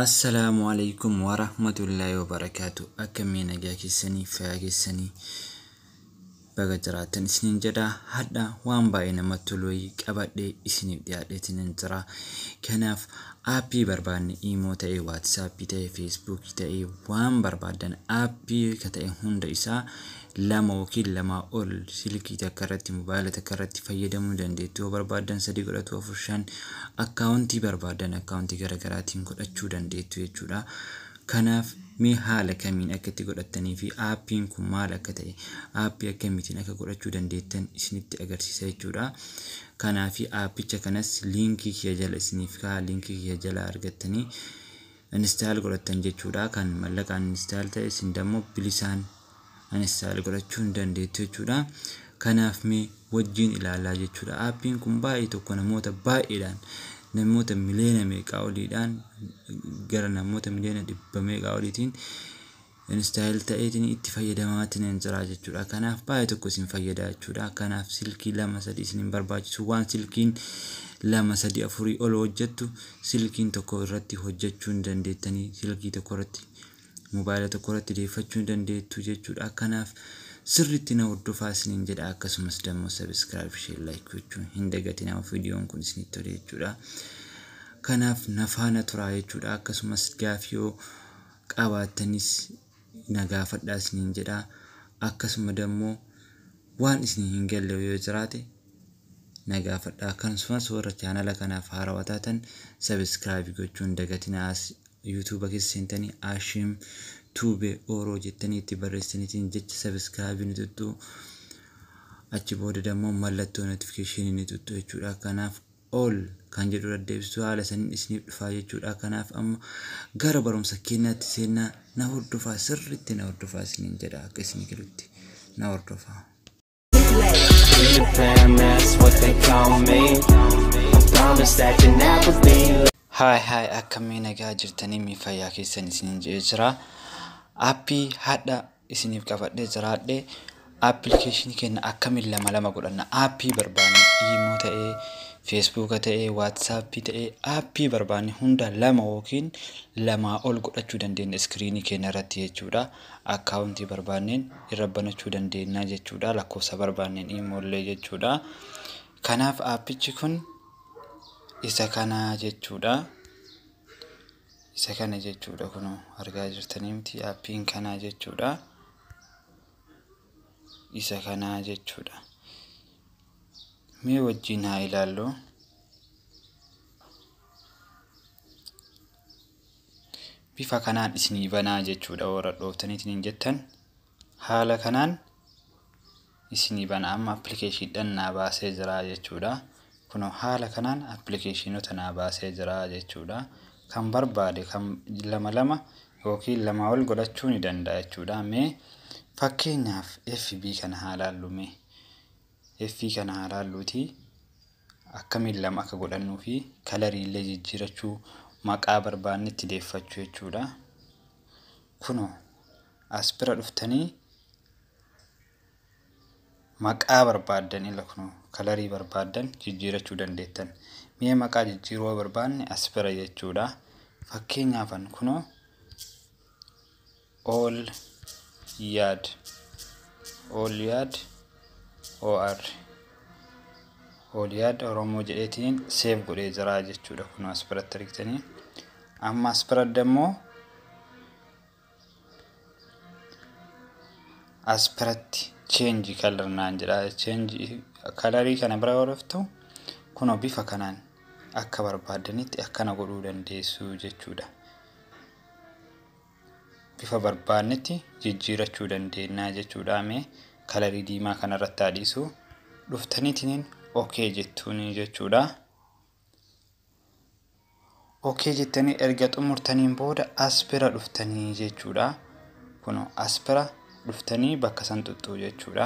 Assalaamu alaikum warahmatullaahi wabarakaatu. Akkamii nagaa keessanii, fayyaa keessanii, baga jiraattan isiniin jedha. Hadha waan baay'ee namatti tolu wayii qabadhee isiniif dhiyaadheetiin jira. Kanaaf aappii barbaanne, iimoo ta'ee, waatsaappii ta'ee, feesbuukii ta'ee, waan barbaaddan aappii ka ta'e hunda isaa lama yookiin lamaa ol silkii takka irratti, mobaayila takka irratti fayyadamuu dandeettu. Yoo barbaaddan sadii godhatu, afur, shan, akkaawuntii barbaaddan akkaawuntii garaagaraatiin godhachuu dandeettu jechuudha. Kanaaf mee haala kamiin akka itti godhattanii fi aappiin kun maal akka ta'e, aappii akkamiitiin akka godhachuu dandeettan isinitti agarsiisa jechuudha. Kanaaf aappicha kanas liinkii kiyya jala isiniif ka'a, liinkii kiyya jala argattanii install godhattan jechuudha. Kan mallaqaan install ta'e isin dammoo bilisaan install godhachuu hin dandeettu jechuudha. Kanaaf mee wajjin ilaalaa jechuudha. Aappiin kun baay'ee tokko namoota baay'eedhaan, namoota miliyoona meeqaa oliidhaan, gara namoota miliyoona dhibba meeqaa oliitiin install ta'eetiin itti fayyadamaatiin jira jechuudha. Kanaaf baay'ee tokko isin fayyada jechuudha. Kanaaf silkii lama sadii isin hin barbaachisu. Waan silkiin lama, sadii, afurii ol hojjettu silkiin tokko irratti hojjechuu hin dandeettanii, silkii tokko irratti, mobaayila tokko irratti deeffachuu hin dandeettu jechuudha. Kanaaf sirriitti na hordofaa isiniin jedha. Akkasumas dammoo subscribe, share, like gochuun hin dagatinaa viidiyoon kun isinitti tole jechuudha. Kanaaf na faana turaa jechuudha. Akkasumas gaafii yoo qabaattanis na gaafadhaa isiniin jedha. Akkasuma dammoo waan isin hin galle yoo jiraate na gaafadhaa. Akkasumas warra chaanala kanaaf haarawaa taatan subscribe gochuun hin dagatinaa. Yuutuuba keessa seentanii Ashim Tuube Oroo jettanii itti barreessaniitiin jecha subscribe ni tuttu. Achi booda dammoo mallattoo notification ni tuttu jechuudha. Kanaaf all kan jedhu deddeebisu haala saniin isiniif dhufaa jechuudha. Kanaaf amma gara barumsa keenyaatti seenaa, na hordofaa, sirriitti na hordofaa isiniin jedha, akka isinii galutti na hordofaa. Peter Pan, that's what they call me. I promise that you'll never be Haay haay, akkamii nagaa jirtanii, mi fayyaa keessan isiniin jedhee jira. Aappii hadha isiniif qabadhee jiraadhe, appilikeeshinii keenya akkamiin lama lama godhanna, aappii barbaanne, iimoo ta'ee, feesbuuka ta'ee, waatsaappii ta'ee, aappii barbaanne hunda lama yookiin lamaa ol godhachuu dandeenya iskiriinii keenya irratti jechuudha. Akkaawuntii barbaanneen irra banachuu dandeenya jechuudha. Lakkoofsa barbaanneen iimoollee jechuudha. Kanaaf aappichi kun isa kana jechuudha. Isa kana jechuudha, kun argaa jirtanii miti, aappiin kanaa jechuudha. Isa kanaa jechuudha. Mee wajjin haa ilaallu. Bifa kanaan isinii banaa jechuudha, warra dhooftaniitiin hin jettan. Haala kanaan isinii bana, amma appilikeeshiniidhaan naa baasee jira jechuudha. Kunoo haala kanaan appilikeeshinoota naa baasee jira jechuudha. Kan barbaade kan lama lama yookiin lamaa ol godhachuu ni danda'a jechuudha. Mee fakkeenyaaf FB kana haa ilaallu mee. FB kana haa ilaalluuti, akkamiin lama akka godhannuu fi kalarii illee jijjiirachuu, maqaa barbaanne itti deeffachuu jechuudha. Kunoo as bira dhuftanii maqaa barbaaddan ila, kunoo kalarii barbaaddan jijjiirachuu dandeettan. Mee maqaa jijjiiruu yoo barbaanne as bira jechuudha. Fakkeenyaafan kunoo all yaad, all yaad OR, all yaad Oromoo jedheetiin save godhee jira jechuudha. Kunoo as biratti argitanii. Amma as biratti immoo as biratti change color naan jedha. Change kalarii kana bira yoo dhuftu, kunoo bifa kanaan akka barbaaddanitti akkana godhuu dandeessu jechuudha. Bifa barbaannetti jijjiirachuu dandeenya jechuudha. Mee kalarii diimaa kanarratti haa dhiisu. Dhuftaniitiin okay jettuuni jechuudha. Okay jettanii erga xumurtaniin booda as bira dhuftanii jechuudha. Kunoo as bira dhuftanii bakka san xuxxuu jechuudha.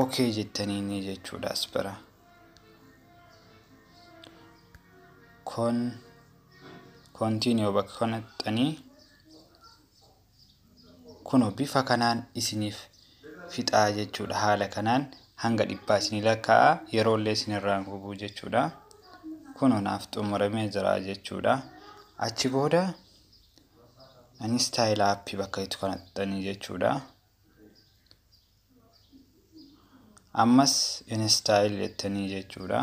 Okay jettaniini jechuudha as bira. Kon continue bakka kana tuqxanii, kunoo bifa kanaan isiniif fixaa jechuudha. Haala kanaan hanga 100 isinii lakkaa'a, yeroo illee isinirraan gubuu jechuudha. Kunoo naaf xumuramee jira jechuudha. Achi booda install app bakka jettu kana tuqxanii jechuudha. Ammas install jettanii jechuudha.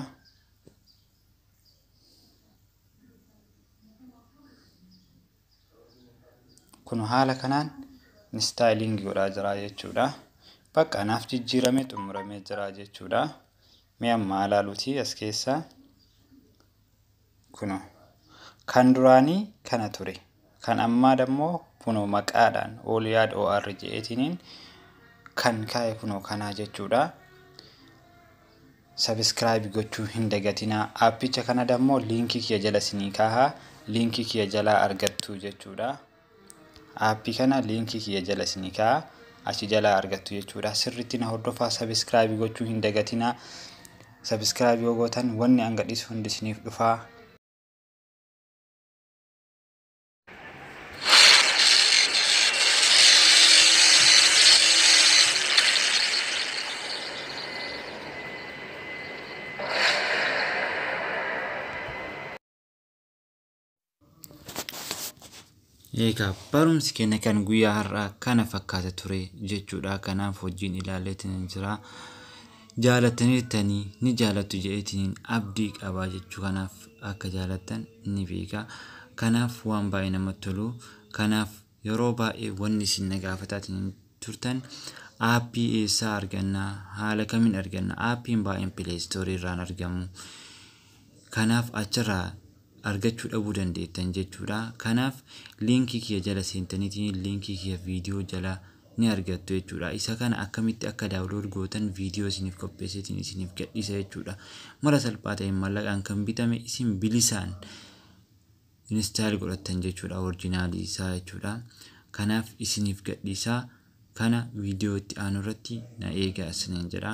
Kun haala kanaan installing godhaa jira jechuudha. Bakka naaf jijjiiramee xumuramee jira jechuudha. Mee amma ilaaluutii as keessa kunoo kan duraanii kana ture. Kan ammaa dammoo kunoo maqaadhaan Ooliyaad OR jedheetiniin kan kaa'e kunoo kanaa jechuudha. Subscribe gochuu hin dagatinaa. Aappicha kana dammoo liinkii kiyya jala isinii kaahaa. Liinkii kiyya jalaa argattu jechuudha. Aappii kana liinkii kiyya jala isinii kaahaa. Achi jalaa argattu jechuudha. Sirriitti na hordofaa, subscribe gochuu hin dagatinaa. Subscribe yoo gootan wanni an gadhiisu hundi isiniif dhufaa. Egaa barumsi keenya kan guyyaa har'aa kana fakkaata ture jechuudha. Kanaaf hojiin ilaaleetiin jira. Jaalattaniirtanii ni jaalattu jedheetiin abdii qabaa jechuu, kanaaf akka jaalattan ni beeka. Kanaaf waan baay'ee namatti tolu. Kanaaf yeroo baay'ee wanni isin na gaafataatiin turtan, aappii eessaa argannaa, haala kamiin arganna? Aappiin baay'een Play Store irraan argamu. Kanaaf achirraa argachuu dhabuu dandeettan jechuudha. Kanaaf liinkii kiyya jala seentaniitiin liinkii kiyya viidiyoo jala ni argattu jechuudha. Isa kana akkamitti akka download gootan viidiyoo isiniif qopheesseetiin isiniif gadhiisa jechuudha. Mara salphaa ta'een mallaqaan kan bitame isin bilisaan install godhattan jechuudha, original isaa jechuudha. Kanaaf isiniif gadhiisaa, kana viidiyoo itti aanu irratti na eegaa isiniin jedha.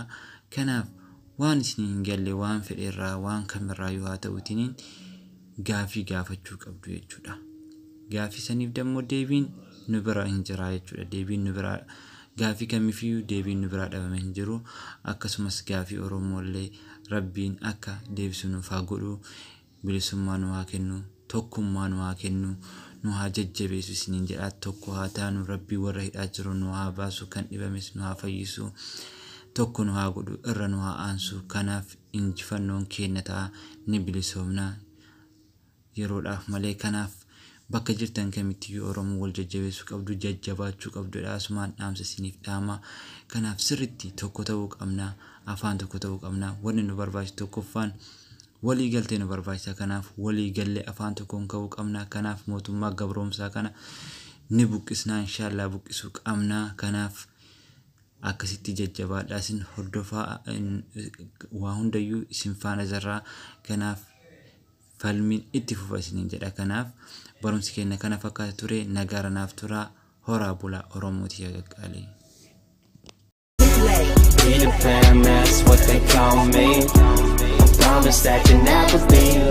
Kanaaf waan isin hin galle waan fedheerraa, waan kamirraa yoo haa ta'uutiin gaafii gaafachuu qabdu jechuudha. Gaafii saniif dammoo deebiin nu bira hin jira jechuudha. Deebiin nu bira, gaafii kamiifiyyuu deebiin nu biraa dhabame hin jiru. Akkasumas gaafii Oromoollee Rabbiin akka deebisu nuuf haa godhu. Bilisummaa nu haa kennu. Tokkummaa nu haa kennu. Nu haa jajjabeessu isiniin jedha. Tokko haa taanu. Rabbii warra hidhaa jiru nu haa baasu. Kan dhibames nu haa fayyisu. Tokko nu haa godhu. Irra nu haa aansu. Kanaaf injifannoon keenya ta'a. Ni bilisoomna yeroodhaaf malee. Kanaaf bakka jirtan kamittiyyuu Oromoo wal jajjabeessuu qabdu, jajjabaachuu qabdudha. Asumaan dhaamsa isiniif dhaama. Kanaaf sirriitti tokko ta'uu qabna. Afaan tokko ta'uu qabna. Wanni nu barbaachisu tokkoffaan walii galtee nu barbaachisa. Kanaaf walii gallee afaan tokkoon ka'uu qabna. Kanaaf mootummaa gabroomsaa kana ni buqqisnaa, inshaallah buqqisuu qabna. Kanaaf akkasitti jajjabaadhaa, isin hordofaa, waa hundayyuu isin faana jirraa. Kanaaf falmiin itti fufa isiniin jedha. Kanaaf barumsi keenya kana fakkaata ture. Nagaara naaf turaa, horaa bulaa, Oromootii qaqqaalee. Peter Pan, that's what they call me. I promise that you'll never be.